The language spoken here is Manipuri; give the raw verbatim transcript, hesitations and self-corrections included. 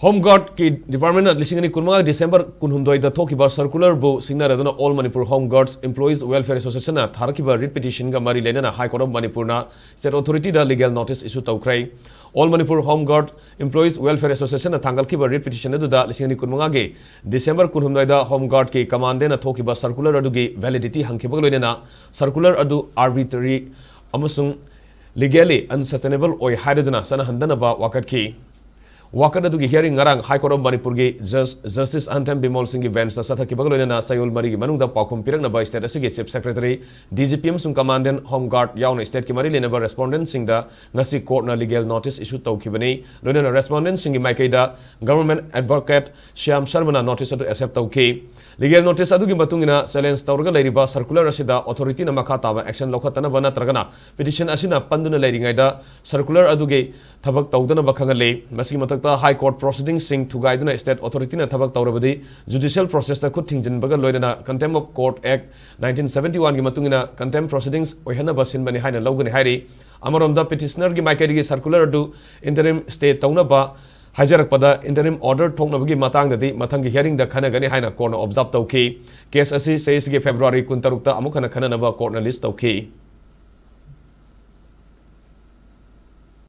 Home Guard ꯀꯤ department ꯅ ꯂꯤꯁꯤꯡ ꯑꯅꯤ ꯀꯨꯟꯃꯉꯥ December ꯀꯨꯟꯍꯨꯝꯗꯣꯏꯗ ꯊꯣꯛꯈꯤꯕ circular ꯕꯨ ꯁꯤꯡꯅꯔꯗꯨꯅ All Manipur Home Guards Employees Welfare Association ꯅ ꯊꯥꯔꯛꯈꯤꯕ writ petition ꯒ ꯃꯔꯤ ꯂꯩꯅꯅ High Court of Manipur ꯅ state authority ꯗ legal notice issue ꯇꯧꯈ꯭ꯔꯦ꯫ All Manipur Home Guard Employees Welfare Association ꯅ ꯊꯥꯡꯒꯠꯈꯤꯕ writ petition ꯑꯗꯨꯗ ꯂꯤꯁꯤꯡ ꯑꯅꯤ ꯀꯨꯟꯃꯉꯥꯒꯤ December ꯀꯨꯟꯍꯨꯝꯗꯣꯏꯗ Home Guard ꯀꯤ commandant ꯅ ꯊꯣꯛꯈꯤꯕ circular ꯑꯗꯨꯒꯤ validity ꯍꯪꯈꯤꯕꯒ ꯂꯣꯏꯅꯅ circular ꯑꯗꯨ arbitrary ꯑꯃꯁꯨꯡ legally unsustainable ꯑꯣꯏ ꯍꯥꯏꯔꯗꯨꯅ ꯆꯠꯅꯍꯟꯗꯅꯕ ꯋꯥꯀꯠꯈꯤ꯫ ꯋꯥꯀꯠ ꯑꯗꯨꯒꯤ hearing ꯉꯔꯥꯡ High Court of Manipur ꯒꯤ Judge Justice ꯑꯍꯟꯊꯦꯝ ꯕꯤꯃꯣꯜ ꯁꯤꯡꯒꯤ bench ꯇ ꯆꯠꯊꯈꯤꯕꯒ ꯂꯣꯏꯅꯅ ꯆꯌꯣꯜ ꯃꯔꯤꯒꯤ ꯃꯅꯨꯡꯗ ꯄꯥꯎꯈꯨꯝ ꯄꯤꯔꯛꯅꯕ state ꯑꯁꯤꯒꯤ Chief Secretary, D G P ꯑꯃꯁꯨꯡ Commandant Home Guard ꯌꯥꯎꯅ state ꯀꯤ ꯃꯔꯤ ꯂꯩꯅꯕ respondent ꯁꯤꯡꯗ ꯉꯁꯤ court ꯅ legal notice issue ꯇꯧꯈꯤꯕꯅꯤ꯫ ꯂꯣꯏꯅꯅ respondent ꯁꯤꯡꯒꯤ ꯃꯥꯏꯀꯩꯗ Government Advocate ꯁ꯭ꯌꯥꯝ ꯁꯔꯃꯅ notice ꯑꯗꯨ accept ꯇꯧꯈꯤ꯫ Legal notice ꯑꯗꯨꯒꯤ ꯃꯇꯨꯡ ꯏꯟꯅ challenge ꯇꯧꯔꯒ ꯂꯩꯔꯤꯕ circular ꯑꯁꯤꯗ authority ꯅ ꯃꯈꯥ ꯇꯥꯕ action ꯂꯧꯈꯠꯇꯅꯕ ꯅꯠꯇ꯭ꯔꯒꯅ petition ꯑꯁꯤꯅ ꯄꯟꯗꯨꯅ ꯂꯩꯔꯤꯉꯩꯗ circular ꯑꯗꯨꯒꯤ ꯊꯕꯛ ꯇꯧꯗꯅꯕ ꯈꯪꯍꯜꯂꯤ꯫ ꯃꯁꯤꯒꯤ ꯃꯊꯛꯇ High Court proceedings ꯁꯤꯡ ꯊꯨꯒꯥꯏꯗꯨꯅ state authority ꯅ ꯊꯕꯛ ꯇꯧꯔꯕꯗꯤ judicial process ꯇ ꯈꯨꯠ ꯊꯤꯡꯖꯤꯟꯕꯒ ꯂꯣꯏꯅꯅ Contempt of Court Act nineteen seventy one ꯒꯤ ꯃꯇꯨꯡ ꯏꯟꯅ contempt proceedings ꯑꯣꯏꯍꯟꯅꯕ ꯁꯤꯟꯕꯅꯤ ꯍꯥꯏꯅ ꯂꯧꯒꯅꯤ ꯍꯥꯏꯔꯤ꯫ ꯑꯃꯔꯣꯝꯗ petitioner ꯒꯤ ꯃꯥꯏꯀꯩꯗꯒꯤ circular ꯑꯗꯨ interim stay ꯇꯧꯅꯕ ꯍꯥꯏꯖꯔꯛꯄꯗ interim order ꯊꯣꯛꯅꯕꯒꯤ ꯃꯇꯥꯡꯗꯗꯤ ꯃꯊꯪꯒꯤ hearing ꯗ ꯈꯟꯅꯒꯅꯤ ꯍꯥꯏꯅ court ꯅ observe ꯇꯧꯈꯤ꯫ Case ꯑꯁꯤ ꯆꯍꯤꯁꯤꯒꯤ February ꯀꯨꯟꯇꯔꯨꯛꯇ ꯑꯃꯨꯛ ꯍꯟꯅ ꯈꯟꯅꯅꯕ court ꯅ list ꯇꯧꯈꯤ꯫